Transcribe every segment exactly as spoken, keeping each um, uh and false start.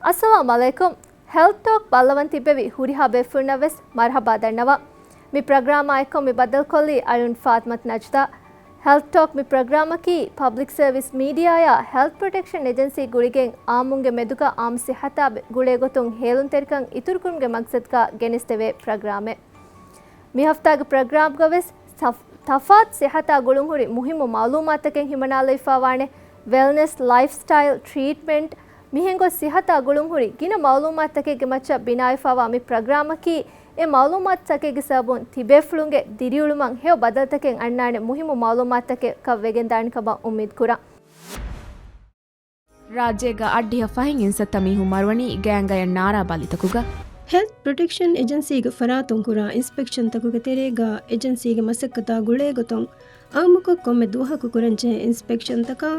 އައްސަލާމު ޢަލައިކުމް. ހެލްތް ޓޯކް ބައްލަވަން ތިއްބެވި ހުރިހާ ބޭފުޅުންނަށް ވެސް މަރުޙަބާ ދަންނަވަން. މި ޕްރޮގްރާމާ އެއްކޮށް މި ބައްދަލުކޮށްލީ އަޅުން ފާތިމަތު ނަޖްދާ. ހެލްތް ޓޯކް މި ޕްރޮގްރާމަކީ ޕަބްލިކް ސަރވިސް މީޑިއާއާ ހެލްތް ޕްރޮޓެކްޝަން އެޖެންސީ ގުޅިގެން އާއްމުންގެ މެދުގަ އާއްމު ސިއްހަތާ ގުޅޭގޮތުން ހޭލުންތެރިކަން އިތުރުކުރުމުގެ މަގްސަދުގަ ގެނެސްދެވޭ ޕްރޮގްރާމެއް. މި ހަފްތާގެ ޕްރޮގްރާމްގަ ވެސް ތަފް-، ތަފާތު ސިއްހަތާ ގުޅުންހުރި މުހިއްމު މައުލޫމާތަކެއް ހިމަނާލައިފާވާނެ. ވެލްނެސް، ލައިފްސްޓައިލް، ޓްރީޓްމެންޓް، މިހެން ގޮސް ސިއްހަތާ ގުޅުންހުރި ގިނަ މައުލޫމާތުތަކެއްގެ މައްޗަށް ބިނާވެފާވާ މި ޕްރޮގްރާމަކީ، އެ މައުލޫމާތުތަކެއްގެ ސަބަބުން ތިބޭފުޅުންގެ ދިރިއުޅުމަށް ހެޔޮ ބަދަލުތަކެއް އަންނާނެ މުހިއްމު މައުލޫމާތުތަކަކަށް ވެގެންދާނެ ކަމަށް އުއްމީދު ކުރަން. ރާއްޖޭގަ އަށްޑިހަ ފަހެއް އިންސައްތަ މީހުން މަރުވަނީ ގޭންގަޔަށް ނާރާ ބަލިތަކުގަ. ހެލްތް ޕްރޮޓެކްޝަން އެޖެންސީގެ ފަރާތުން ކުރާ އިންސްޕެކްޝަންތަކުގެ ތެރޭގަ އެޖެންސީގެ މަސައްކަތާ ގުޅޭގޮތުން އާއްމުކޮށް ކޮންމެ ދުވަހަކު ކުރަންޖެހޭ އިންސްޕެކްޝަންތަކާ،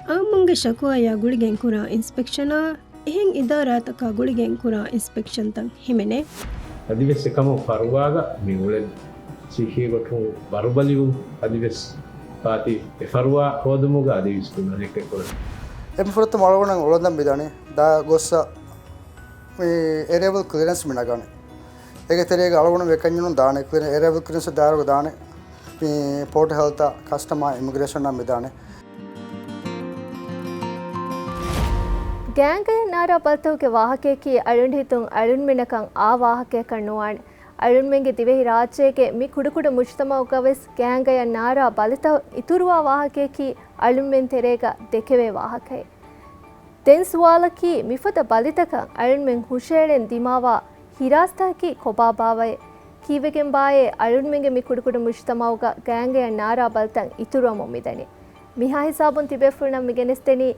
އާއްމުންގެ ޝަކުވާޔާ ގުޅިގެން ކުރާ އިންސްޕެކްޝަނާ، އެހެން އިދާރާތަކާ ގުޅިގެން ކުރާ އިންސްޕެކްޝަންތައް ހިމެނޭ. އަދިވެސް އެކަމު ފަރުވާގަ މި އުޅެން ސިއްހީގޮތުން ބަރުބަލިވުން އަދިވެސް ފާތި އެ ފަރުވާ ހޯދުމުގަ އަދިވެސް ބުނަނެއްކެއް ކުރަން. އެމި ފުރަތަމަ އަޅުގަނޑަށް އުޅަނދަން މިދަނީ ދާ ގޮއްސަ މި އެރައިވަލް ކްލިއަރެންސް މި ނަގާނެ. އޭގެ ތެރޭގަ އަޅުގަނޑު ވެކަންޏުން ދާނެ، ކްލިއަރ-، އެރައިވަލް ކްލިއަރެންސް ދާއިރުގަ ދާނެ. މި ޕޯޓް ހެލްތާ ކަސްޓަމާ އިމިގްރޭޝަނާ މި ދާނެ. ގޭންގަޔަށް ނާރާ ބަލިތަކުގެ ވާހަކަޔަކީ އަޅުގަނޑު ހިތުން އަޅުންމެންނަކަށް އާ ވާހަކަޔަކަށް ނުވާނެ. އަޅުންމެންގެ ދިވެހި ރާއްޖޭގެ މި ކުޑަކުޑަ މުޖުތަމަޢުގަ ވެސް ގޭންގަޔަށް ނާރާ ބަލިތައް އިތުރުވާ ވާހަކަޔަކީ އަޅުންމެން ތެރޭގަ ދެކެވޭ ވާހަކައެއް. ދެން ސުވާލަކީ، މިފަދަ ބަލިތަކަށް އަޅުންމެން ހުށައެޅެން ދިމާވާ ހިރާސްތަކަކީ ކޮބާބާވައޭ؟ ކީއްވެގެންބާއޭ އަޅުންމެންގެ މި ކުޑަކުޑަ މުޖުތަމަޢުގަ ގޭންގަޔަށް ނާރާ ބަލިތައް އިތުރުވަމުން މިދަނީ؟ މިހާ ހިސާބުން ތިބޭފުޅުންނަށް މިގެނެސްދެނީ،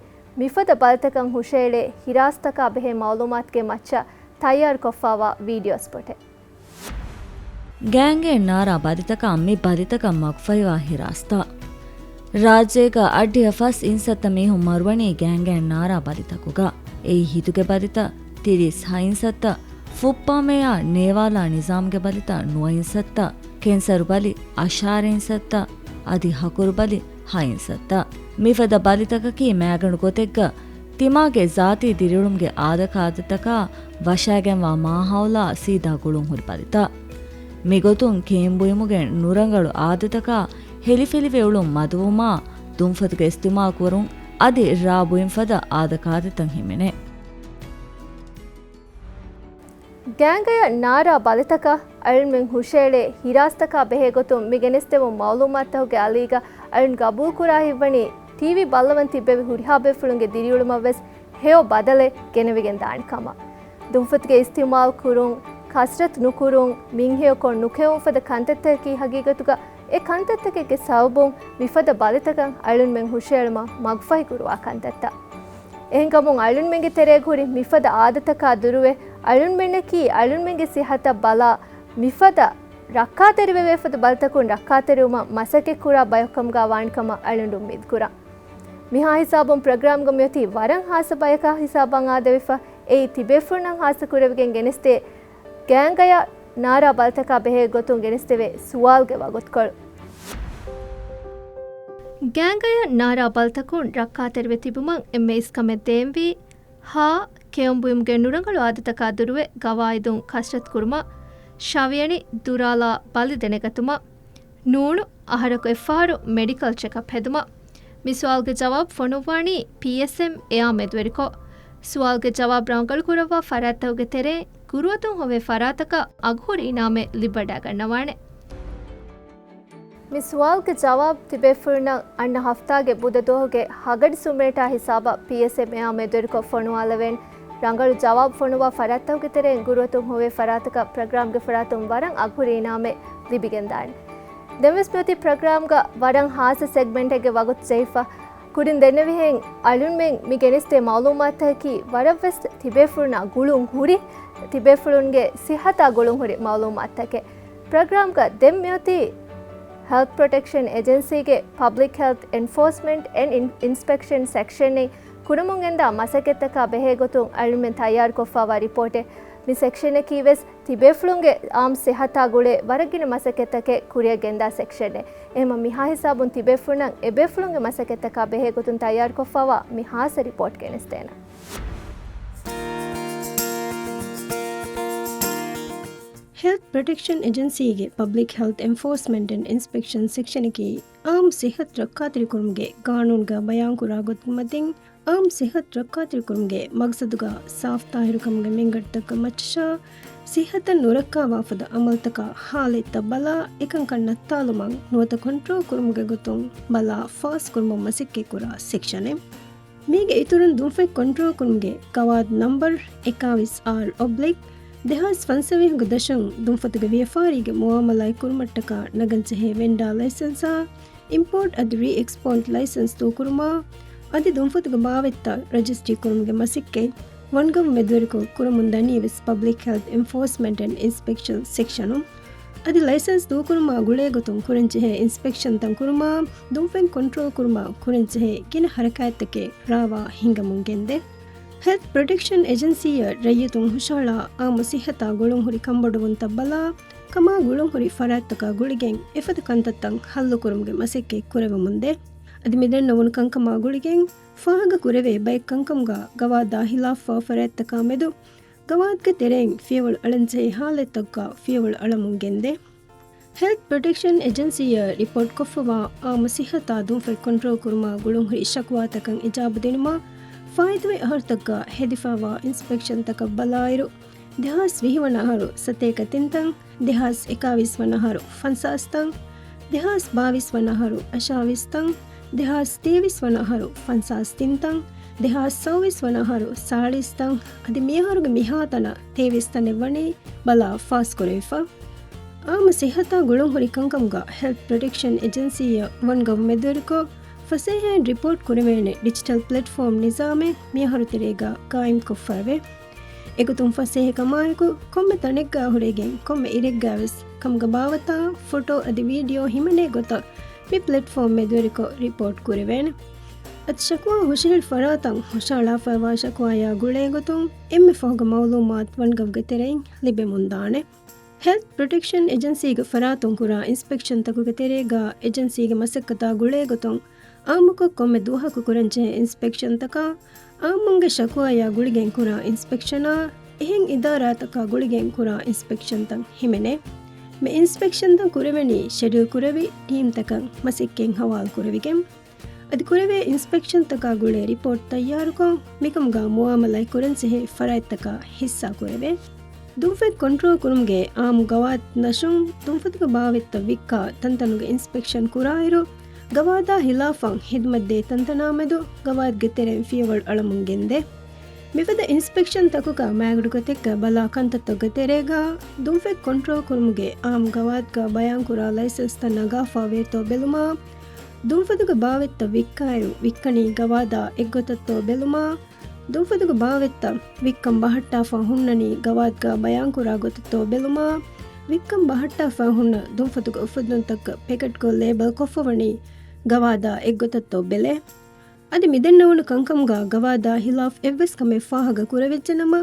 މިފަދަ ބަލިތަކަށް ހުށައެޅޭ ހިރާސްތަކާ ބެހޭ މައުލޫމާތުގެ މައްޗަށް ތައްޔާރުކޮށްފާވާ ވީޑިއޯ ސްޕޮޓެއް. ގޭންގަޔަށް ނާރާ ބަލިތަކާ މި ބަލިތަކަށް މަގުފަހިވާ ހިރާސްތާ. ރާއްޖޭގަ އަށްޑިހަ ފަސް އިންސައްތަ މީހުން މަރުވަނީ ގޭންގަޔަށް ނާރާ ބަލިތަކުގަ. އެއީ ހިތުގެ ބަލިތައް، ތިރީސް ހަ އިންސައްތަ، ފުއްޕާމެޔާ ނޭވާލާ ނިޒާމްގެ ބަލިތައް، ނުވަ އިންސައްތަ، ކެންސަރު ބަލި، އަށާރަ އިންސައްތަ، އަދި ހަކުރު ބަލި، ހަ އިންސައްތަ. މިފަދަ ބަލިތަކަކީ މައިގަނޑު ގޮތެއްގަ ތިމާގެ ޒާތީ ދިރިއުޅުމުގެ އާދަކާދަތަކާ ވަށާގެންވާ މާހައުލާ ސީދާ ގުޅުންހުރި ބަލިތައް. މިގޮތުން ކެއުން ބުއިމުގެ ނުރަނގަޅު އާދަތަކާ ހެލިފެލިވެ އުޅުން މަދުވުމާ، ދުންފަތުގެ އިސްތިޢުމާލު ކުރުން އަދި ރާ ބުއިން ފަދަ އާދަކާދަތައް ހިމެނޭ. ގޭންގަޔަށް ނާރާ ބަލިތަކަށް އަޅުންމެން ހުށައެޅޭ ހިރާސްތަކާ ބެހޭގޮތުން މި ގެނެސްދެވުނު މައުލޫމާތުތަކުގެ އަލީގަ އަޅުން ގަބޫލުކުރާ ހިތްވަނީ، ޓީވީ ބައްލަވަން ތިއްބެވި ހުރިހާ ބޭފުޅުންގެ ދިރިއުޅުމަށް ވެސް ހެޔޮ ބަދަލެއް ގެނެވިގެން ދާނެ ކަމަށް. ދުންފަތުގެ އިސްތިޢުމާލު ކުރުން، ކަސްރަތު ނުކުރުން، މިންހެޔޮކޮށް ނުކެއުން ފަދަ ކަންތައްތަކަކީ ހަގީގަތުގަ އެ ކަންތައްތަކެއްގެ ސަބަބުން މިފަދަ ބަލިތަކަށް އަޅުންމެން ހުށައެޅުމަށް މަގުފަހި ކުރުވާ ކަންތައްތައް. އެހެންކަމުން އަޅުންމެންގެ ތެރޭގަ ހުރި މިފަދަ އާދަތަކާ ދުރުވެ، އަޅުންމެންނަކީ އަޅުންމެންގެ ސިއްހަތަށް ބަލާ، މިފަދަ ރައްކާތެރިވެވޭފަދަ ބަލިތަކުން ރައްކާތެރިވުމަށް މަސައްކަތްކުރާ ބަޔަކުކަމުގަ ވާނެ ކަމަށް އަޅުން އުއްމީދުކުރަން. މިހާ ހިސާބުން ޕްރޮގްރާމްގަ މިއޮތީ ވަރަށް ހާއްސަ ބަޔަކާ ހިސާބަށް އާދެވިފަ. އެއީ ތިބޭފުޅުންނަށް ހާއްސަ ކުރެވިގެން ގެނެސްދޭ ގޭންގަޔަށް ނާރާ ބަލިތަކާ ބެހޭ ގޮތުން ގެނެސްދެވޭ ސުވާލުގެ ވަގުތުކޮޅު. ގޭންގަޔަށް ނާރާ ބަލިތަކުން ރައްކާތެރިވެ ތިބުމަށް އެންމެ އިސްކަމެއް ދޭންވީ، ހާ، ކެއުން ބުއިމުގެ ނުރަނގަޅު އާދަތަކާ ދުރުވެ ގަވާއިދުން ކަސްރަތު ކުރުމަށް، ޝަވިޔަނި ދުރާލާ ބަލި ދެނެގަތުމަށް، ނޫނު، އަހަރަކު އެއްފަހަރު މެޑިކަލް ޗެކަޕް ހެދުމަށް. މި ސުވާލުގެ ޖަވާބު ފޮނުއްވާނީ ޕީއެސްއެމް އެއާ މެދުވެރިކޮށް. ސުވާލުގެ ޖަވާބު ރަނގަޅުކުރައްވާ ފަރާތްތަކުގެ ތެރެއިން ގުރުއަތުން ހޮވޭ ފަރާތަކަށް އަގުހުރި އިނާމެއް ލިބިވަޑައިގަންނަވާނެ. މި ސުވާލުގެ ޖަވާބު ތިބޭފުޅުންނަށް އަންނަ ހަފްތާގެ ބުދަ ދުވަހުގެ ހަގަޑި ސުމޭޓާ ހިސާބަށް ޕީއެސްއެމް އެއާ މެދުވެރިކޮށް ފޮނުވާލެވޭނެ. ރަނގަޅު ޖަވާބު ފޮނުވާ ފަރާތްތަކުގެ ތެރެއިން ގުރުއަތުން ހޮވޭ ފަރާތަކަށް ޕްރޮގްރާމްގެ ފަރާތުން ވަރަށް އަގުހުރި އިނާމެއް ލިބިގެންދާނެ. ދެންވެސް މިއޮތީ ޕްރޮގްރާމްގަ ވަރަށް ހާއްސަ ސެގްމެންޓެއްގެ ވަގުތު ޖެހިފަ. ކުރިން ދެންނެވިހެން އަޅުންމެން މި ގެނެސްދޭ މައުލޫމާތުތަކަކީ ވަރަށްވެސް ތިބޭފުޅުންނާ ގުޅުން ހުރި، ތިބޭފުޅުންގެ ސިއްހަތާ ގުޅުން ހުރި މައުލޫމާތުތަކެއް. ޕްރޮގްރާމްގަ ދެން މިއޮތީ ހެލްތް ޕްރޮޓެކްޝަން އެޖެންސީގެ ޕަބްލިކް ހެލްތް އެންފޯސްމަންޓް އެންޑް އިން-، އިންސްޕެކްޝަން ސެކްޝަންއިން ކުރަމުން ގެންދާ މަސައްކަތްތަކާ ބެހޭ ގޮތުން އަޅުމެން ތައްޔާރުކޮށްފާވާ ރިޕޯޓެއް. މި ސެކްޝަނަކީ ވެސް ތިބޭފުޅުންގެ އާއްމު ސިއްހަތާ ގުޅޭ ވަރަށް ގިނަ މަސައްކަތްތަކެއް ކުރިއަށް ގެންދާ ސެކްޝަނެއް. އެހެންމަ މިހާ ހިސާބުން ތިބޭފުޅުންނަށް އެބޭފުޅުންގެ މަސައްކަތްތަކާ ބެހޭ ގޮތުން ތައްޔާރުކޮށްފާވާ މި ހާއްސަ ރިޕޯޓް ގެނެސްދޭނަން. ހެލްތު ޕްރޮޓެކްޝަން އެޖެންސީގެ ޕަބްލިކް ހެލްތު އެންފޯސްމަންޓް އެންޑް އިންސްޕެކްޝަން ސެކްޝަނަކީ އާއްމު ސިއްހަތު ރައްކާތެރިކުރުމުގެ ގާނޫނުގަ ބަޔާންކުރާ ގޮތުގެ މަތިން، އާއްމު ސިއްހަތު ރައްކާތެރިކުރުމުގެ މަގްސަދުގަ ސާފު ތާހިރުކަމުގެ މެންގަޑުތަކުގެ މައްޗަށާ، ސިއްހަތަށް ނުރައްކާވާފަދަ އަމަލުތަކާ ހާލަތްތައް ބަލާ، އެކަންކަން ނައްތާލުމަށް ނުވަތަ ކޮންޓްރޯލް ކުރުމުގެ ގޮތުން ބަލާ ފާސްކުރުމަށް މަސައްކަތްކުރާ ސެކްޝަނެއް. މީގެ އިތުރުން ދުންފަތް ކޮންޓްރޯލް ކުރުމުގެ ގަވާދު ނަމްބަރު އެކާވީސް އާރް އޮބްލިކް ދެހާސް ފަންސަވީހުގެ ދަށުން ދުންފަތުގެ ވިޔަފާރީގެ މުއާމަލާތް ކުރުމަށްޓަކާ ނަގަންޖެހޭ ވެންޑާ ލައިސަންސާ، އިމްޕޯޓް އަދި ރީ އެކްސްޕޯޓް ލައިސަންސް ދޫކުރުމާ، އަދި ދުންފަތުގެ ބާވަތްތައް ރަޖިސްޓްރީ ކުރުމުގެ މަސައްކަތް ވަންގަވް މެދުވެރިކޮށް ކުރަމުން ދަނީވެސް ޕަބްލިކް ހެލްތު އެންފޯސްމަންޓް އެންޑް އިންސްޕެކްޝަން ސެކްޝަނުން. އަދި ލައިސަންސް ދޫކުރުމާ ގުޅޭގޮތުން ކުރަންޖެހޭ އިންސްޕެކްޝަންތައް ކުރުމާ، ދުންފަތް ކޮންޓްރޯލް ކުރުމަށް ކުރަންޖެހޭ ގިނަ ހަރަކާތްތަކެއް ރާވާ ހިނގަމުން ގެންދޭ. ހެލްތު ޕްރޮޓެކްޝަން އެޖެންސީއަށް ރައްޔިތުން ހުށަހަޅާ އާއްމު ސިއްހަތާ ގުޅުންހުރި ކަންބޮޑުވުންތައް ބަލާ، ކަމާ ގުޅުންހުރި ފަރާތްތަކާ ގުޅިގެން އެފަދަ ކަންތައްތައް ހައްލުކުރުމުގެ މަސައްކަތް ކުރެވެމުންދޭ. އަދި މިދެންނެވުނު ކަންކަމާ ގުޅިގެން ފާހަގަކުރެވޭ ބައެއް ކަންކަމުގަ ގަވާދާ ހިލާފްވާ ފަރާތްތަކާ މެދު ގަވާދުގެ ތެރެއިން ފިޔަވަޅު އަޅަންޖެހޭ ހާލަތްތަކުގަ ފިޔަވަޅު އަޅަމުން ގެންދޭ. ހެލްތު ޕްރޮޓެކްޝަން އެޖެންސީއަށް ރިޕޯޓްކޮށްފަވާ އާއްމު ސިއްހަތާ ދުންފަތް ކޮންޓްރޯލް ކުރުމާ ގުޅުންހުރި ޝަކުވާތަކަށް އިޖާބަ ދިނުމަށް ފާއިތުވި އަހަރުތަކުގަ ހެދިފަވާ އިންސްޕެކްޝަންތަކަށް ބަލާއިރު، ދެހާސް ވިހި ވަނަ އަހަރު ސަތޭކަ ތިންތަން، ދެހާސް އެކާވީސް ވަނަ އަހަރު ފަންސާސް ތަން، ދެހާސް ބާވީސް ވަނަ އަހަރު އަށާވީސް ތަން، ދެހާސް ތޭވީސް ވަނަ އަހަރު ފަންސާސް ތިން ތަން، ދެހާސް ސައުވީސް ވަނަ އަހަރު ސާޅީސް ތަން، އަދި މިއަހަރުގެ މިހާތަނަށް ތޭވީސް ތަނެއް ވަނީ ބަލާ ފާސްކުރެވިފަ. އާއްމު ސިއްހަތާ ގުޅުންހުރި ކަންކަމުގަ ހެލްތު ޕްރޮޓެކްޝަން އެޖެންސީއަށް ވަންގަވް މެދުވެރިކޮށް، ފަސޭހައިން ރިޕޯޓް ކުރެވޭނެ ޑިޖިޓަލް ޕްލެޓްފޯމް ނިޒާމެއް މިއަހަރު ތެރޭގަ ގާއިމްކޮށްފައެވެ. އެގޮތުން ފަސޭހަކަމާއެކު ކޮންމެ ތަނެއްގަ ހުރެގެން ކޮންމެ އިރެއްގަވެސް ކަމުގެ ބާވަތާ ފޮޓޯ އަދި ވީޑިއޯ ހިމެނޭ ގޮތަށް މި ޕްލެޓްފޯމް މެދުވެރިކޮށް ރިޕޯޓް ކުރެވޭނެ. އަދި ޝަކުވާ ހުށަހެޅި ފަރާތަށް ހުށަހަޅާފައިވާ ޝަކުވާޔާ ގުޅޭގޮތުން އެންމެ ފަހުގެ މައުލޫމާތު ވަންގަވްގެ ތެރެއިން ލިބެމުންދާނެ. ހެލްތު ޕްރޮޓެކްޝަން އެޖެންސީގެ ފަރާތުން ކުރާ އިންސްޕެކްޝަންތަކުގެ ތެރޭގަ އެޖެންސީގެ މަސައްކަތާ ގުޅޭގޮތުން އާއްމުކޮށް ކޮންމެ ދުވަހަކު ކުރަންޖެހޭ އިންސްޕެކްޝަންތަކާ، އާއްމުންގެ ޝަކުވާޔާ ގުޅިގެން ކުރާ އިންސްޕެކްޝަނާ، އެހެން އިދާރާތަކާ ގުޅިގެން ކުރާ އިންސްޕެކްޝަންތައް ހިމެނޭ. މި އިންސްޕެކްޝަންތައް ކުރެވެނީ ޝެޑިއުލް ކުރެވި ޓީމްތަކަށް މަސައްކަތް ހަވާލު ކުރެވިގެން. އަދި ކުރެވޭ އިންސްޕެކްޝަންތަކާ ގުޅޭ ރިޕޯޓް ތައްޔާރުކޮށް، މިކަމުގަ މުއާމަލާތް ކުރަންޖެހޭ ފަރާތްތަކާ ހިއްސާ ކުރެވޭ. ދުންފަތް ކޮންޓްރޯލް ކުރުމުގެ އާއްމު ގަވާދު ދަށުން ދުންފަތުގެ ބާވަތްތައް ވިއްކާ ތަންތަނުގެ އިންސްޕެކްޝަން ކުރާއިރު، ގަވާދާ ހިލާފަށް ހިދުމަތްދޭ ތަންތަނާ މެދު ގަވާދުގެ ތެރެއިން ފިޔަވަޅު އަޅަމުން ގެންދޭ. މިފަދަ އިންސްޕެކްޝަން ތަކުގަ މާގަނޑު ގޮތެއްގަ ބަލާ ކަންތައްތަކުގެ ތެރޭގަ ދުންފަތް ކޮންޓްރޯލް ކުރުމުގެ އާއްމު ގަވާދުގަ ބަޔާންކުރާ ލައިސަންސްތައް ނަގާފަ ވޭތޯ ބެލުމާ، ދުންފަތުގެ ބާވަތްތައް ވިއްކާއިރު ވިއްކަނީ ގަވާދާ އެއްގޮތަށްތޯ ބެލުމާ، ދުންފަތުގެ ބާވަތްތައް ވިއްކަން ބަހައްޓާފަ ހުންނަނީ ގަވާދުގަ ބަޔާންކުރާ ގޮތަށްތޯ ބެލުމާ، ވިއްކަން ބަހައްޓާފަ ހުންނަ ދުންފަތުގެ އުފެއްދުންތަކަށް ޕެކެޓްކޮށް ލޭބަލް ކޮށްފަވަނީ ގަވާދާ އެއްގޮތަށްތޯ ބެލޭ. އަދި މިދެންނެވުނު ކަންކަމުގަ ގަވާދާ ހިލާފް އެއްވެސް ކަމެއް ފާހަގަ ކުރެވިއްޖެނަމަ،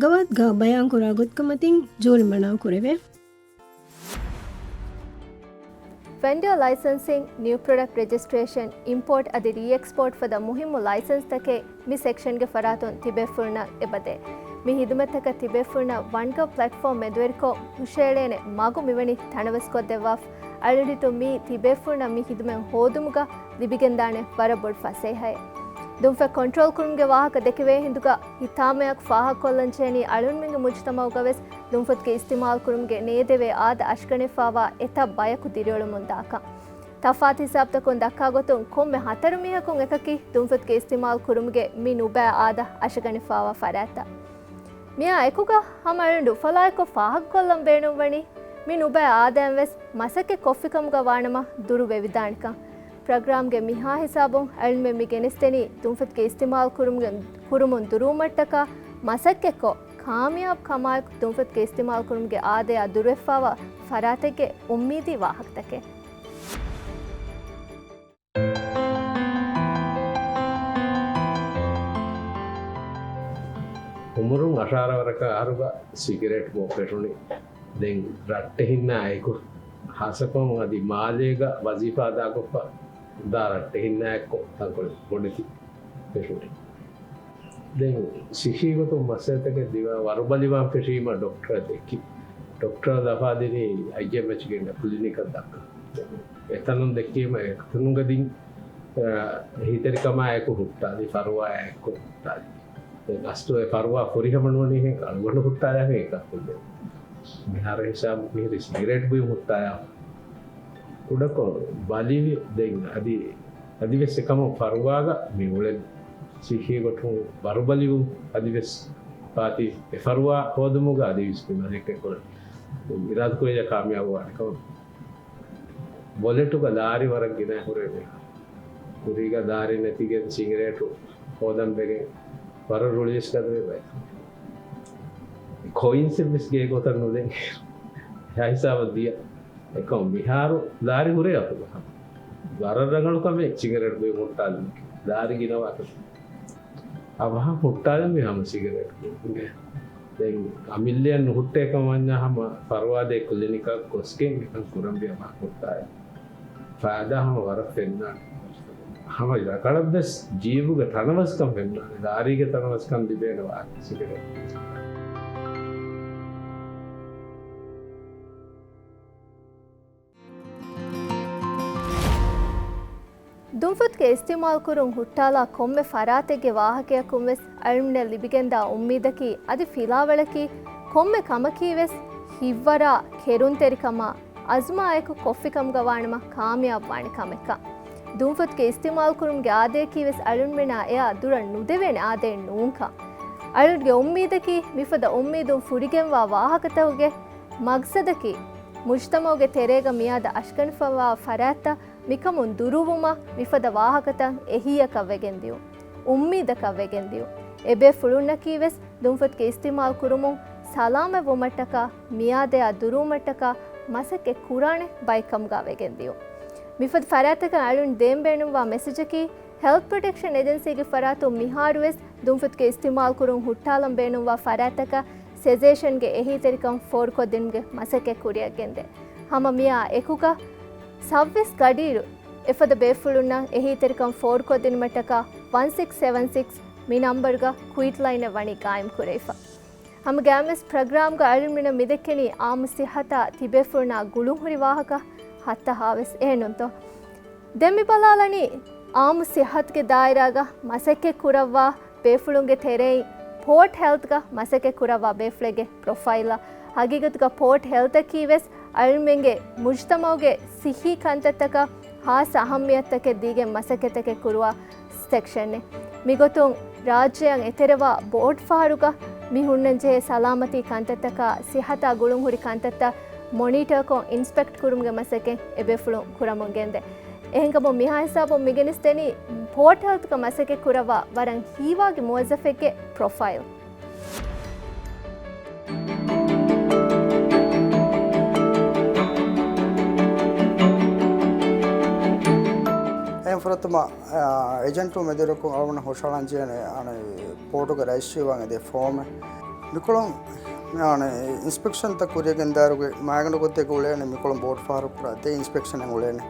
ގަވާދުގަ ބަޔާންކުރާ ގޮތުގެ މަތިން ޖޫރިމަނާ ކުރެވޭ. ވެންޑަރ ލައިސަންސިން، ނިއު ޕްރޮޑަކްޓް ރެޖިސްޓްރޭޝަން، އިމްޕޯޓް އަދި ރީއެކްސްޕޯޓް ފަދަ މުހިއްމު ލައިސަންސްތަކެއް މި ސެކްޝަންގެ ފަރާތުން ތިބޭފުޅުންނަށް އެބަދޭ. މި ހިދުމަތްތަކަށް ތިބޭފުޅުންނަށް ވަންގަވް ޕްލެޓްފޯމް މެދުވެރިކޮށް ހުށައެޅޭނެ މަގު މިވަނީ ތަނަވަސްކޮށްދެއްވާފަ. އަޅުގަނޑު މި ތިބޭފުޅުންނަށް މި ހިދުމަތް ހޯދުމުގަ ލިބިގެންދާނެ ވަރަށް ބޮޑު ފަސޭހައެއް. ދުންފަތް ކޮންޓްރޯލް ކުރުމުގެ ވާހަކަ ދެކެވޭ ހިނދުގަ ހިތާމަޔަކު ފާހަގަކޮށްލަން ޖެހެނީ އަޅުގަނޑުމެންގެ މުޖުތަމައުގަވެސް ދުންފަތުގެ އިސްތިމާލް ކުރުމުގެ ނޭދެވޭ އާދަ އަށިގަނެފާވާ އެތައް ބަޔަކު ދިރިއުޅެމުން ދާކަން. ތަފާތު ހިސާބުތަކުން ދައްކާ ގޮތުން ކޮންމެ ހަތަރު މީހަކުން އެކަކީ ދުންފަތުގެ އިސްތިމާލް ކުރުމުގެ މި ނުބައި އާދަ އަށަގަނެފާވާ ފަރާތްތައް. މިއާ އެކުގަ ހަމަ އަޅުގަނޑު އުފަލާއެކު ފާހަގަކޮށްލަން ބޭނުންވަނީ، މި ނުބައި އާދައިން ވެސް މަސައްކަތް ކޮށްފިކަމުގަ ވާނަމަ ދުރު ވެވިދާނެކަން. ޕްރޮގްރާމްގެ މިހާ ހިސާބުން އަޅުގަނޑުމެން މި ގެނެސްދެނީ ދުންފަތުގެ އިސްތިމާލް ކުރުމުގެ، ކުރުމުން ދުރުވުމަށްޓަކާ މަސައްކަތްކޮށް، ކާމިޔާބު ކަމާއެކު ދުންފަތުގެ އިސްތިމާލް ކުރުމުގެ އާދަޔާ ދުރުވެފާވާ ފަރާތެއްގެ އުއްމީދީ ވާހަކަތަކެއް. އުމުރުން އަށާރަ ވަރަކަށް އަހަރުގަ ސިގަރެޓް ބޯ ފެށުނީ. ދެން ރައްޓެހިންނާ އެކު ހާއްސަކޮށް އަދި މާލޭގަ ވަޒީފާ އަދާކޮށްފަ ދާ ރައްޓެހިންނާ އެއްކޮށް ތަންކޮޅެއް ބޮޑެތި ފެށުނީ. ދެން ސިއްހީ ގޮތުން މައްސަލަތަކެއް ދިމާ ވަރުބަލިވާން ފެށީމަ ޑޮކްޓަރ ދެއްކި. ޑޮކްޓަރ ލަފާދިނީ އައިއެމްއެޗްގެ ކްލިނިކަށް ދައްކަން. އެތަނުން ދެއްކީމަ އެތަނުގަ ދިން، އާ، އެހީތެރިކަމާ އެކު ހުއްޓާލި، ފަރުވާއާ އެކު ހުއްޓާލި. ދެން އަސްލު އެ ފަރުވާ ފުރިހަމަ ނޫނީ އަޅުގަނޑު ހުއްޓާލާ ހެން އެކަކުން ދެން. މިހާރު ހިސާބު މިހިރި ސިގަރޭޓް ބުއި ހުއްޓާލާ. ކުޑަކޮށް ބަލިވި ދެން އަދި، އަދިވެސް އެކަމަށް ފަރުވާގަ މި އުޅެން ސިއްހީ ގޮތުން ވަރުބަލިވުން އަދިވެސް ފާތި އެ ފަރުވާ ހޯދުމުގަ އަދިވެސް މި މަސައްކަތްކުރަން އިރާދަކުރިޔާ ކާމިޔާބުވާނެ ކަމަށް. ވޮލެޓުގަ ލާރި ވަރަށް ގިނަ ހުރެވޭ. ކުރީގަ ލާރި ނެތިގެން ސިގަރޭޓު ހޯދަން ވެގެން ވަރަށް ރުޅިވެސް ގަދަވޭ ބައެއް. ކޮއިންސެއް ވެސް ގޭ ގޮތަށް ނުދޭ. އެހާ ހިސާބަށް ދިޔަ. އެކަމް މިހާރު ލާރި ހުރޭ އަތުގަ. ވަރަށް ރަނގަޅު ކަމެއް ސިގަރޭޓް ބުއި ހުއްޓާލުން. ލާރި ގިނަވާކަށް. އަވަހަށް ހުއްޓާލަންވީ ހަމަ ސިގަރޭޓް. ދެން އަ މިއްލިއަން ނުހުއްޓޭ ކަމަށް ވަންޏާ ހަމަ ފަރުވާދޭ ކްލިނިކަށް ގޮސްގެން އެކަން ކުރަންވީ ހަމަ ހުއްޓާލަން. ފައިދާ ހަމަ ވަރަށް ފެންނާނެ. ހަމަ ރަނގަޅަށްވެސް ޖީބުގެ ތަނަވަސްކަން ފެންނާނެ. ލާރީގެ ތަނަވަސްކަން ލިބޭނެ ވާހަކަ ސިގަރޭޓް. ދުންފަތުގެ އިސްތިއުމާލުކުރުން ހުއްޓާލާ ކޮންމެ ފަރާތެއްގެ ވާހަކަޔަކުން ވެސް އަޅުންނަށް ލިބިގެންދާ އުއްމީދަކީ އަދި ފިލާވަޅަކީ ކޮންމެ ކަމަކީ ވެސް ހިތްވަރާ ކެރުންތެރިކަމާ އަޒުމާއެކު ކޮށްފިކަމުގަ ވާނަމަ ކާމިޔާބުވާނެ ކަމެއްކަން. ދުންފަތުގެ އިސްތިއުމާލުކުރުމުގެ އާދަޔަކީ ވެސް އަޅުންމެނާ އެއާ ދުރަށް ނުދެވޭނެ އާދައެއް ނޫންކަން. އަޅުންގެ އުއްމީދަކީ މިފަދަ އުއްމީދުން ފުރިގެންވާ ވާހަކަތަކުގެ މަގްސަދަކީ މުޖްތަމަޢުގެ ތެރޭގަ މިއާދަށް އަށްގަނޑުފަވާ ފަރާތްތައް މިކަމުން ދުރުވުމަށް މިފަދަ ވާހަކަތައް އެހީއަކަށް ވެގެންދިޔުން، އުއްމީދަކަށް ވެގެންދިޔުން. އެބޭފުޅުންނަކީވެސް ދުންފަތުގެ އިސްތިއުމާލު ކުރުމުން ސަލާމަތްވުމަށްޓަކާ މިއާދަޔާ ދުރުވުމަށްޓަކާ މަސައްކަތް ކުރާނެ ބައެއްކަމުގަ ވެގެންދިޔުން. މިފަދަ ފަރާތްތަކަށް އަޅުން ދޭން ބޭނުންވާ މެސެޖަކީ، ހެލްތް ޕްރޮޓެކްޝަން އެޖެންސީގެ ފަރާތުން މިހާރުވެސް ދުންފަތުގެ އިސްތިއުމާލުކުރުން ހުއްޓާލަން ބޭނުންވާ ފަރާތްތަކަށް ސެޖޭޝަންގެ އެހީތެރިކަން ފޯރުކޮށްދިނުމުގެ މަސައްކަތް ކުރިއަށްގެންދޭ. ހަމަ މިއާ އެކުގަ ސައުވީސް ގަޑިއިރު އެފަދަ ބޭފުޅުންނަށް އެހީތެރިކަން ފޯރުކޮށްދިނުމަށްޓަކާ ވަން ސިކްސް ސެވަން ސިކްސް މި ނަމްބަރުގަ ކުއިޓް ލައިނެއް ވަނީ ގާއިމް ކުރެވިފަ. ހަމަ ގާމެސް ޕްރޮގްރާމްގަ އަޅުންމެނަށް މިދެއްކެނީ އާއްމު ސިއްހަތާ ތިބޭފުޅުންނާ ގުޅުންހުރި ވާހަކަ ހަތަހާވެސް އެހެންނުންތޯ؟ ދެން މި ބަލާލަނީ އާއްމު ސިއްހަތުގެ ދާއިރާގަ މަސައްކަތް ކުރައްވާ ބޭފުޅުންގެ ތެރެއިން ޕޯޓް ހެލްތްގަ މަސައްކަތް ކުރައްވާ ބޭފުޅެއްގެ ޕްރޮފައިލަށް. ހަގީގަތުގަ ޕޯޓް ހެލްތަކީ ވެސް އަޅުމެންގެ މުޖްތަމަޢުގެ ސިއްހީ ކަންތައްތަކަށް ހާއްސަ އަހައްމިޔަތުތަކެއް ދީގެން މަސައްކަތްތަކެއް ކުރުވާ ސެކްޝަނެއް. މިގޮތުން ރާއްޖެއަށް އެތެރެވާ ބޯޑް ފަހަރުގަ މި ހުންނަންޖެހޭ ސަލާމަތީ ކަންތައްތަކާ ސިއްހަތާ ގުޅުންހުރި ކަންތައްތައް މޮނީޓަރކޮށް އިންސްޕެކްޓް ކުރުމުގެ މަސައްކަތް އެބޭފުޅުން ކުރަމުން ގެންދޭ. އެހެންކަމުން މިހާ ހިސާބުން މިގެނެސްދެނީ ޕޯޓް ހެލްތްގަ މަސައްކަތް ކުރައްވާ ވަރަށް ހީވާގި މުވައްޒަފެއްގެ ޕްރޮފައިލް. އެހެން ފުރަތަމަ، އާ، އެޖެންޓު މެދުވެރިކޮށް އަޅުގަނޑަށް ހުށަހަޅަން ޖެހޭނެ، އަނެއް، ޕޯޓުގެ ރަޖިސްޓްރީ ވާން އެދޭ ފޯމެއް. މިކޮޅުން، އަނެއް، އިންސްޕެކްޝަންތައް ކުރިއަށް ގެންދާއިރުގެ މައިގަނޑު ގޮތެއް އުޅޭނެ، މިކޮޅުން ބޯޑް ފަހަރު ކުރާ ދެ އިންސްޕެކްޝަނެއް އުޅޭނެ.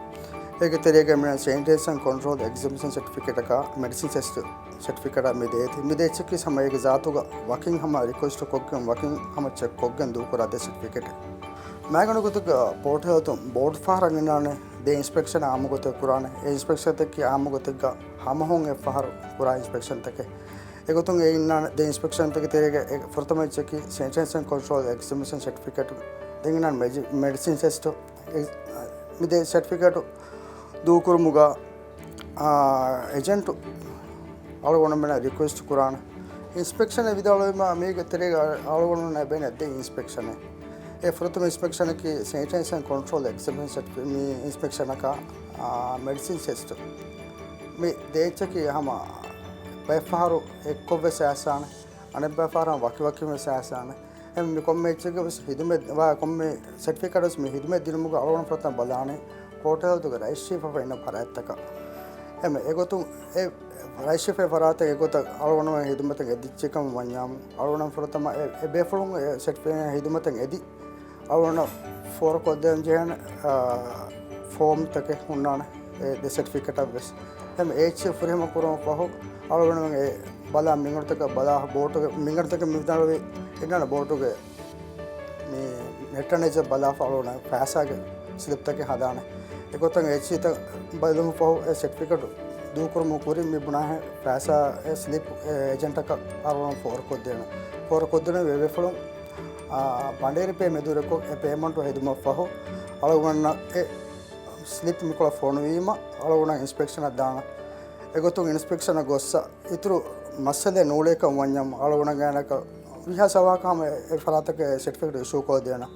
އޭގެ ތެރޭގަ މި ސެނިޓޭޝަން ކޮންޓްރޯލް އެގްޒަމިނޭޝަން ސެޓްފިކެޓަކާ މެޑިސިން ޓެސްޓް ސެޓްފިކެޓާ މި ދޭތީ. މި ދޭ އެއްޗަކީ ހަމަ އޭގެ ޒާތުގަ ވަކިން ހަމަ ރިކުއެސްޓް ކޮށްގެން، ވަކިން ހަމަ ޗެކް ކޮށްގެން ދޫކުރާ ދެ ސެޓްފިކެޓެއް. މައިގަނޑު ގޮތުގަ ޕޯޓް ހެލްތުން ބޯޑް ފަހަރަށް ގެންނާނެ ދެ އިންސްޕެކްޝަން އާއްމު ގޮތެއް ކުރާނެ. އެ އިންސްޕެކްޝަންތަކީ އާއްމު ގޮތެއްގަ ހަމަހުން އެއް ފަހަރު ކުރާ އިންސްޕެކްޝަންތަކެއް. އެގޮތުން އެ އިންނާނެ ދެ އިންސްޕެކްޝަންތަކެއް ތެރޭގަ އެ ފުރަތަމަ އެއްޗަކީ ސެނިޓޭޝަން ކޮންޓްރޯލް އެގްޒަމިނޭޝަން ސެޓްފިކެޓް. ދެން އިންނާނެ މެޖި-، މެޑިސިން ޓެސްޓް. އެ، މި ދެ ސެޓްފިކެޓު ދޫކުރުމުގަ، އާ، އެޖެންޓު އަޅުގަނޑުމެންނަށް ރިކުއެސްޓް ކުރާނެ. އިންސްޕެކްޝަނެއް ވިދާޅުވީމަ، މީގެ ތެރޭގަ އަޅުގަނޑުމެންނަށް އެބޭނެ ދެ އިންސްޕެކްޝަނެއް. އެ ފުރަތަމަ އިންސްޕެކްޝަނަކީ ސެނިޓޭޝަން ކޮންޓްރޯލް އެގްޒަމިނޭޝަން މި އިންސްޕެކްޝަނަކާ، އާ، މެޑިސިން ޓެސްޓް. މި ދެ އެއްޗަކީ ހަމަ ބައެއް ފަހަރު އެއްކޮށްވެސް އައިސާނެ، އަނެއްބައި ފަހަރު ވަކިވަކިން ވެސް އައިސާނެ. އެ މި ކޮންމެ އެއްޗެއްގެ ވެސް ހިދުމަތް ވާ ކޮންމެ ސެޓްފިކެޓް ވެސް މި ހިދުމަތް ދިނުމުގަ އަޅުގަނޑު ފުރަތަމަ ބަލާނީ ޕޯޓް ހެލްތުގެ ރަޖިސްޓްރީފަ އިންނަ ފަރާތްތަކަށް. އެމެ އެގޮތުން އެ ރަޖިސްޓްރީފައި ފަރާތެއް އެގޮތަށް އަޅުގަނޑުމެން ހިދުމަތަށް އެދިއްޖެކަމަށް ވަންޏާމު، އަޅުގަނޑު ފުރަތަމަ އެ، އެ ބޭފުޅުން އެ ސެޓްފިކެޓް ހިދުމަތަށް އެދި، އަޅުގަނޑަށް ފޯރުކޮށްދޭން ޖެހޭނެ، އާ، ފޯމްތަކެއް ހުންނާނެ. އެ ދެ ސެޓްފިކެޓަށް ވެސް. އެމެ އެއްޗެއް ފުރިހަމަ ކުރުމަށް ފަހު، އަޅުގަނޑުމެން އެ ބަލާ މިންގަނޑުތަކަށް ބަލާ ބޯޓުގެ މިންގަނޑުތަކެއް މި ވިދާޅުވި އިންނާނެ ބޯޓުގެ މި ނެޓް ނޭޒަށް ބަލާފަ އަޅުގަނޑަށް ފައިސާގެ ސްލިޕްތަކެއް ހަދާނެ. އެގޮތަށް އެއްޗިތައް ބަލުމަށް ފަހު އެ ސެޓްފިކެޓް ދޫކުރުމުގެ ކުރިން މި ބުނާހެން ފައިސާ އެ ސްލިޕް އެ އޭޖެންޓަކަށް އަޅުގަނޑު ފޯރުކޮށްދޭނެ. ފޯރުކޮށްދޭނެ ވެވޭ ފުޅުން، އާ، ބަނޑޭރި ޕޭ މެދުވެރިކޮށް އެ ޕޭމަންޓު ހެދުމަށް ފަހު އަޅުގަނޑަށް އެ ސްލިޕް މިކޮޅަށް ފޮނުވީމަ އަޅުގަނޑަށް އިންސްޕެކްޝަނަށް ދާނެ. އެގޮތުން އިންސްޕެކްޝަނަށް ގޮއްސަ އިތުރު މައްސަލައެއް ނޫޅޭކަށް ވަންޏާ އަޅުގަނޑަށް ގާތްގަނޑަކަށް ވީހާވެސް އަވަހަކަށް ހަމަ އެ ފަރާތަކަށް ސެޓްފިކެޓް އިޝޫ ކޮށްދޭނަން.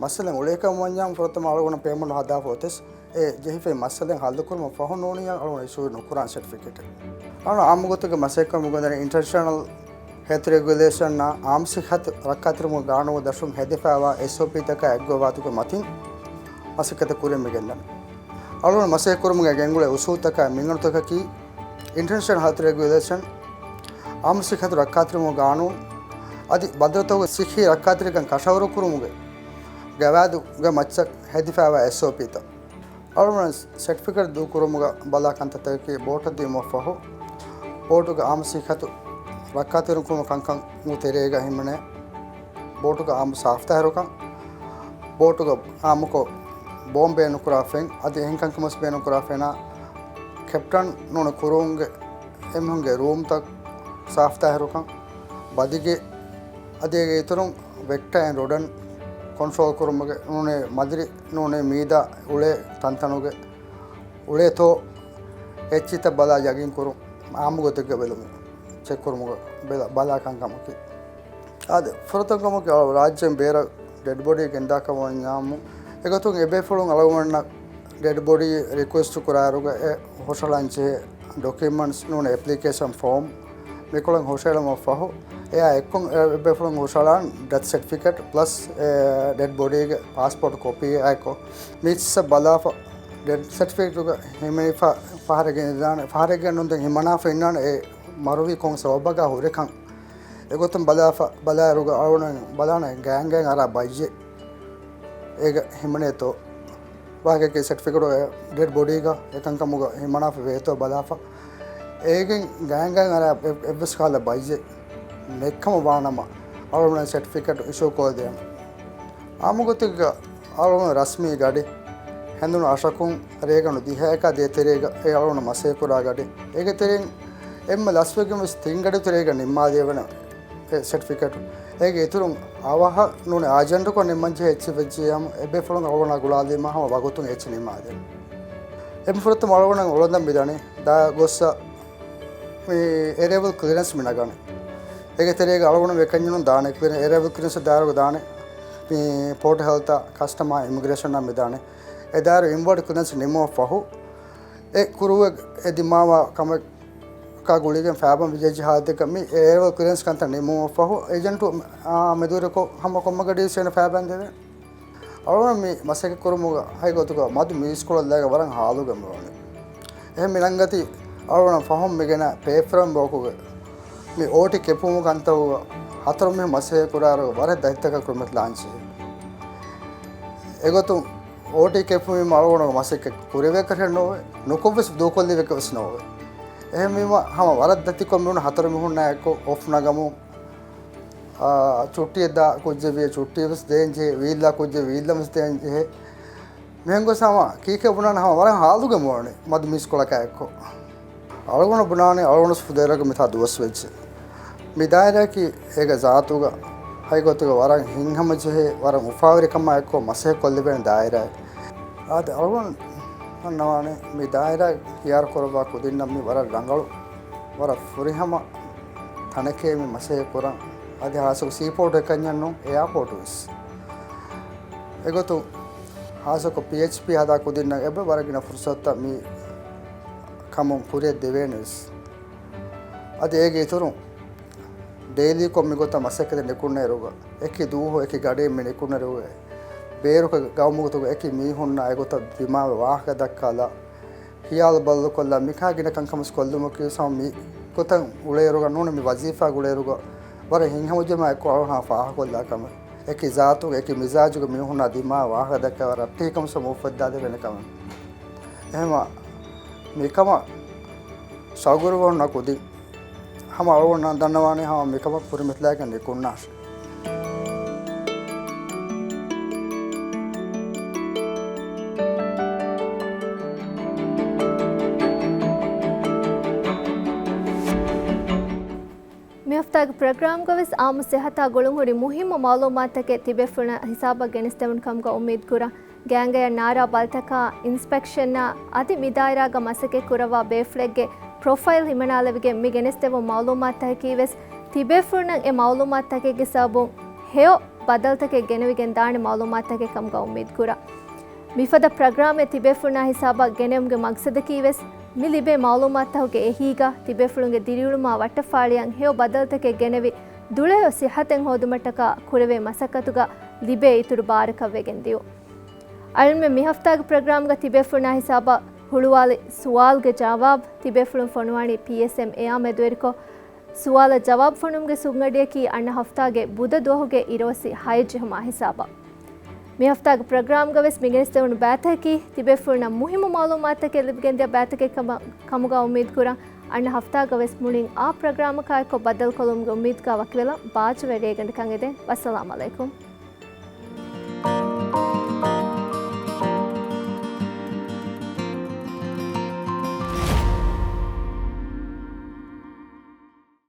މައްސަލައެއް އުޅޭކަށް ވަންޏާ ފުރަތަމަ އަޅުގަނޑަށް ޕޭމަންޓް ހަދާފަ އޮތަސް އެ ޖެހިފައި މައްސަލައެއް ހައްލުކުރުމަށް ފަހު ނޫނިއްޔާ އަޅުގަނޑު އިޝޫ ނުކުރާނެ ސެޓްފިކެޓެއް. އަޅުގަނޑު އާއްމު ގޮތުގެ މަސައްކަތް މިގޮތަށް އިންޓަރނޭޝަނަލް ހެލްތު ރެގިއުލޭޝަންއާ އާއްމު ސިއްހަތު ރައްކާތެރިވުމުގެ ގާނޫނުގެ ދަށުން ހެދިފައިވާ އެސްއޯޕީތަކާ އެއްގޮވާތުގެ މަތިން މަސައްކަތެއް ކުރިއަށް މިގެންދަނީ. އަޅުގަނޑު މަސައްކަތް ކުރުމުގެ ގެންގުޅޭ އުސޫލުތަކާ މިންގަނޑުތަކަކީ، އިންޓަރނޭޝަނަލް ހެލްތު ރެގިއުލޭޝަން، އާއްމު ސިއްހަތު ރައްކާތެރިވުމުގެ ގާނޫނު އަދި ބަނދަރުތަކުގެ ސިއްހީ ރައްކާތެރިކަން ކަށަވަރުކުރުމުގެ ގަވާއިދުގެ މައްޗަށް ހެދިފައިވާ އެސްއޯޕީތައް. އަޅުގަނޑު ސެޓްފިކެޓް ދޫކުރުމުގަ ބަލާ ކަންތައްތަކަކީ ބޯޓަށް ދިއުމަށްފަހު، ބޯޓުގެ އާއްމު ސިއްހަތު ރައްކާތެރިކުރުމުގެ ކަންކަމުގެ ތެރޭގަ ހިމެނޭ ބޯޓުގެ އާއްމު ސާފުތާހިރުކަން، ބޯޓުގެ އާއްމުކޮށް ބޯމް ބޭނުންކުރާ ފެން، އަދި އެހެން ކަންކަމަސް ބޭނުންކުރާ ފެނާ، ކެޕްޓަން ނޫނީ ކުރޫންގެ އެމީހުންގެ ރޫމްތައް ސާފުތާހިރުކަން، ބަދިގެ އަދި އޭގެ އިތުރުން ވެކްޓަރ އެންޑް ރޮޑަން ކޮންޓްރޯލް ކުރުމުގެ ނޫނީ މަދިރި ނޫނީ މީދާ އުޅޭ ތަންތަނުގެ އުޅޭތޯ އެއްޗިތައް ބަލާ ޔަގީން ކުރުން، އާއްމު ގޮތެއްގަ ބެލުމުގެ، ޗެކް ކުރުމުގެ ބެލ-، ބަލާ ކަންކަމަކީ. އާދެ، ފުރަތަމަ ކަމަކީ އަޅު ރާއްޖޭން ބޭރަށް ޑެޑް ބޮޑީ ގެންދާކަށް ވަންޏާމު، އެގޮތުން އެބޭފުޅުން އަޅުގަނޑަށް ޑެޑް ބޮޑީ ރިކުއެސްޓް ކުރާއިރުގަ އެ ހުށަހަޅަން ޖެހޭ ޑޮކިއުމަންޓްސް ނޫނީ އެޕްލިކޭޝަން ފޯމް މިކޮޅަށް ހުށަހެޅުމަށްފަހު، އެއާ އެއްކޮށް އެ އެބޭފުޅުން ހުށަހަޅާން ޑެތް ސެޓްފިކެޓް ޕްލަސް އެ ޑެޑް ބޮޑީގެ ޕާސްޕޯޓް ކޮޕީއާއެކު މީސް ބަލާފަ، ޑެތް ސެޓްފިކެޓުގަ ހިމެނިފަ ފަހަރެއް ގެންދާނެ، ފަހަރެއް ގެންނުން ދެން ހިމަނާފަ އިންނާނެ އެ މަރުވީ ކޮން ސަބަބަކާ ހުރެކަން. އެގޮތުން ބަލާފަ، ބަލާއިރުގަ އަޅުގަނޑު ބަލާނެ ގާތްގާތް އަރާ ބައްޔެއް އޭގަ ހިމެނޭތޯ. ވާހަކައަކީ ސެޓްފިކެޓު އެ ޑެޑް ބޮޑީގަ އެކަންކަމުގަ ހިމަނާފަ ވޭތޯ ބަލާފަ. އޭގެން ގާތްގާތް އަރާ އެ-، އެއްވެސް ކަހަލަ ބައްޔެއް ނެތްކަމަށް ވާނަމަ، އަޅުގަނޑަށް ސެޓްފިކެޓް އިޝޫ ކޮށްދޭނެ. އާއްމު ގޮތެއްގަ އަޅުގަނޑު ރަސްމީ ގަޑި ހެނދުނު އަށަކުން ރޭގަނޑު ދިހައެކާ ދޭތެރޭގަ އެ އަޅުގަނޑު މަސައްކަތް ކުރާ ގަޑި. އޭގެ ތެރެއިން އެންމެ ލަސްވެގެން ވެސް ތިން ގަޑި ތެރޭގަ ނިންމާލެވޭނެ އެ ސެޓްފިކެޓު. އޭގެ އިތުރުން އަވަހަށް ނޫނީ އާޖެންޓުކޮށް ނިންމަންޖެހޭ އެއްޗެއް ވެއްޖިއްޔާމު، އެބޭފުޅުން އަޅުގަނޑާ ގުޅާލީމާ ހަމަ ވަގުތުން އެއްޗެއް ނިންމާދޭނެ. އެންމެ ފުރަތަމަ އަޅުގަނޑަށް އުޅަނދަން މިދަނީ ދާ ގޮއްސަ މި އެރައިވަލް ކްލިއަރެންސް މި ނަގަނީ. އޭގެ ތެރޭގަ އަޅުގަނޑު އެކަންޏެއްނު ދާނެ ކްލިއަރ-، އެރައިވަލް ކްލިއަރެންސް ދާއިރުގަ ދާނެ މި ޕޯޓް ހެލްތާ ކަސްޓަމާ އިމިގްރޭޝަނާ މި ދާނެ. އެ ދާއިރު އިންވާޑް ކްލިއަރެންސް ނިމުމަށް ފަހު، އެ ކުރޫއެއް އެ ދިމާވާ ކަމަކާ ގުޅިގެން ފައިބަން ވިޔަޖި ހާލަތަކަށް މި އެރައިވަލް ކްލިއަރެންސް ކަންތައް ނިމުމަށް ފަހު، އޭޖެންޓު އާ މެދުވެރިކޮށް ހަމަ ކޮންމެ ގަޑި ވެސް އޭނަ ފައިބަން ދެވޭ. އަޅުގަނޑު މި މަސައްކަތް ކުރުމުގަ ހަގީގަތުގަ މަދު މީސްކޮޅަށް ލާގެން ވަރަށް ހާލުގަ މިވަނީ. އެހެން މި ނަންގަތީ އަޅުގަނޑަށް ފަހުން މިގެނަ ޕޭފްރޭމް ވޯކުގެ މި އޯޓީ ކެޕުމުގެ ކަންތައް ހަތަރު މީހުން މަސައްކަތް ކުރާއިރު ވަރަށް ދަތިތަކަށް ކުރިމަތިލާން ޖެހޭ. އެގޮތުން އޯޓީ ކެޕުމީ އަޅުގަނޑު މަސައްކަތް ކުރެވޭކަށެއް ނޯވޭ، ނުކޮށްވެސް ދޫކޮށްލެވޭކަށް ވެސް ނޯވޭ. އެހެންވީމަ ހަމަ ވަރަށް ދަތިކޮށް މީހުން ހަތަރު މީހުންނާ އެއްކޮށް އޮފް ނަގަމުން އާ، ޗުއްޓީއެއް ދާ ކުއްޖެއް ވިޔަ ޗުއްޓީ ވެސް ދޭން ޖެހޭ، ވީއްލާ ކުއްޖެއް ވީއްލަން ވެސް ދޭން ޖެހޭ. މިހެން ގޮސް ހަމަ ކީކޭ ބުނާނެ ހަމަ ވަރަށް ހާލުގަ މިވަނީ މަދު މީސްކޮޅަކާ އެއްކޮށް. އަޅުގަނޑު ބުނާނެ އަޅުގަނޑު ފުދޭވަރަކަށް މިތާ ދުވަސް ވެއްޖެ. މި ދާއިރާއަކީ އޭގެ ޒާތުގަ ހަގީގަތުގަ ވަރަށް ހިތްހަމަޖެހޭ، ވަރަށް އުފާވެރިކަމާ އެއްކޮށް މަސައްކަތް ކޮށްލެވޭނެ ދާއިރާއެއް. އާދެ، އަޅުގަނޑު ދަންނަވާނެ މި ދާއިރާ ހިޔާރު ކުރައްވާ ކުދިންނަށް މި ވަރަށް ރަނގަޅު، ވަރަށް ފުރިހަމަ ތަނެކޭ މި މަސައްކަތް ކުރަން. އަދި ހާއްސަކޮށް ސީޕޯޓު އެކަންޏެއް ނޫން، އެއާޕޯޓު ވެސް. އެގޮތުން ހާއްސަކޮށް ޕީއެޗްޕީ ހަދާ ކުދިންނަށް އެބަ ވަރަށް ގިނަ ފުރުސަތުތައް މި ކަމުން ކުރިއަށް ދެވޭނެ ވެސް. އަދި އޭގެ އިތުރުން ޑެއިލީކޮށް މިގޮތަށް މަސައްކަތަށް ނިކުންނައިރުގަ، އެކި ދުވަހު އެކި ގަޑިއެއް މި ނިކުންނައިރުގަ، ބޭރުގެ ގައުމުގަތުގަ އެކި މީހުންނާ އެގޮތަށް ދިމާވެ ވާހަކަ ދައްކާލާ، ހިޔާލު ބަދަލުކޮށްލާ، މިކާ ގިނަ ކަންކަމަސް ކޮށްލުމަކީ ސަމަ މި ގޮތަށް އުޅޭއިރުގަ ނޫނީ މި ވަޒީފާ ގުޅޭއިރުގަ ވަރަށް ހިތްހަމަޖެހުމާ އެއްކޮށް އަޅުގަނޑު ފާހަގަކޮށްލާ ކަމެއް. އެކި ޒާތުގެ އެކި މިޒާޖުގެ މީހުންނާ ދިމާވެ ވާހަކަ ދައްކާ ވަރަށް ރައްޓެހިކަމަށް ސަމަ އުފައްދާދެވޭނެ ކަމެއް. އެހެންވީމަ މިކަމަށް ޝައުގުވެރިވަން ކުދިން ހަމަ އަޅުގަނޑު ދަންނަވާނެ ހަމަ މިކަމަށް ކުރިމަތިލާގެން ނިކުންނާށޭ. ޕްރޮގްރާމްގަވެސް އާއްމު ސިއްހަތާ ގުޅުންހުރި މުހިއްމު މައުލޫމާތަކެއް ތިބޭފުޅުންނަށް ހިސާބަށް ގެނެސްދެވުނު ކަމުގަ އުއްމީދުކުރަން. ގޭންގަޔަށް ނާރާ ބަލިތަކާ، އިންސްޕެކްޝަންއާ އަދި މިދާއިރާގަ މަސައްކަތް ކުރައްވާ ބޭފުޅެއްގެ ޕްރޮފައިލް ހިމަނާލެވިގެން މި ގެނެސްދެއްވުނު މައުލޫމާތަކަކީވެސް ތިބޭފުޅުންނަށް އެ މައުލޫމާތަކެއްގެ ސަބަބުން ހެޔޮ ބަދަލުތަކެއް ގެނެވިގެން ދާނެ މައުލޫމާތަކެއް ކަމުގަ އުއްމީދުކުރަން. މިފަދަ ޕްރޮގްރާމެއް ތިބޭފުޅުންނާ ހިސާބަށް ގެނެވުމުގެ މަގްސަދަކީވެސް މި ލިބޭ މައުލޫމާތުތަކުގެ އެހީގަ ތިބޭފުޅުންގެ ދިރިއުޅުމާ ވައްޓަފާޅިއަށް ހެޔޮ ބަދަލުތަކެއް ގެނެވި، ދުޅަހެޔޮ ސިއްހަތެއް ހޯދުމަށްޓަކާ ކުރެވޭ މަސައްކަތުގަ ލިބޭ އިތުރު ބާރަކަށް ވެގެން ދިޔުން. އަޅުގަނޑުމެން މި ހަފްތާގެ ޕްރޮގްރާމްގަ ތިބޭފުޅުންނާ ހިސާބަށް ހުޅުވާލި ސުވާލުގެ ޖަވާބު ތިބޭފުޅުން ފޮނުވާނީ ޕީއެސްއެމްއޭއާ މެދުވެރިކޮށް، ސުވާލަށް ޖަވާބު ފޮނުވުމުގެ ސުންގަޑިއަކީ އަންނަ ހަފްތާގެ ބުދަ ދުވަހުގެ އިރުއޮއްސި ހައެއް ޖެހުމާ ހިސާބަށް. މި ހަފްތާގެ ޕްރޮގްރާމްގަވެސް މިގެނެސްދެވުނު ބައިތަކަކީ ތިބޭފުޅުންނަށް މުހިއްމު މައުލޫމާތުތަކެއް ލިބިގެންދިޔަ ބައިތަކެއް ކަމަށް، ކަމުގަ އުއްމީދުކުރަން. އަންނަ ހަފްތާގަވެސް މުޅިން އާ ޕްރޮގްރާމަކާއެކު ބައްދަލުކޮށްލުމުގެ އުއްމީދުގަ ވަކިވެލަން. ބާއްޖަވެރި ރޭގަނޑަކަށް އެދެން. ވައްސަލާމް އަލައިކުމް.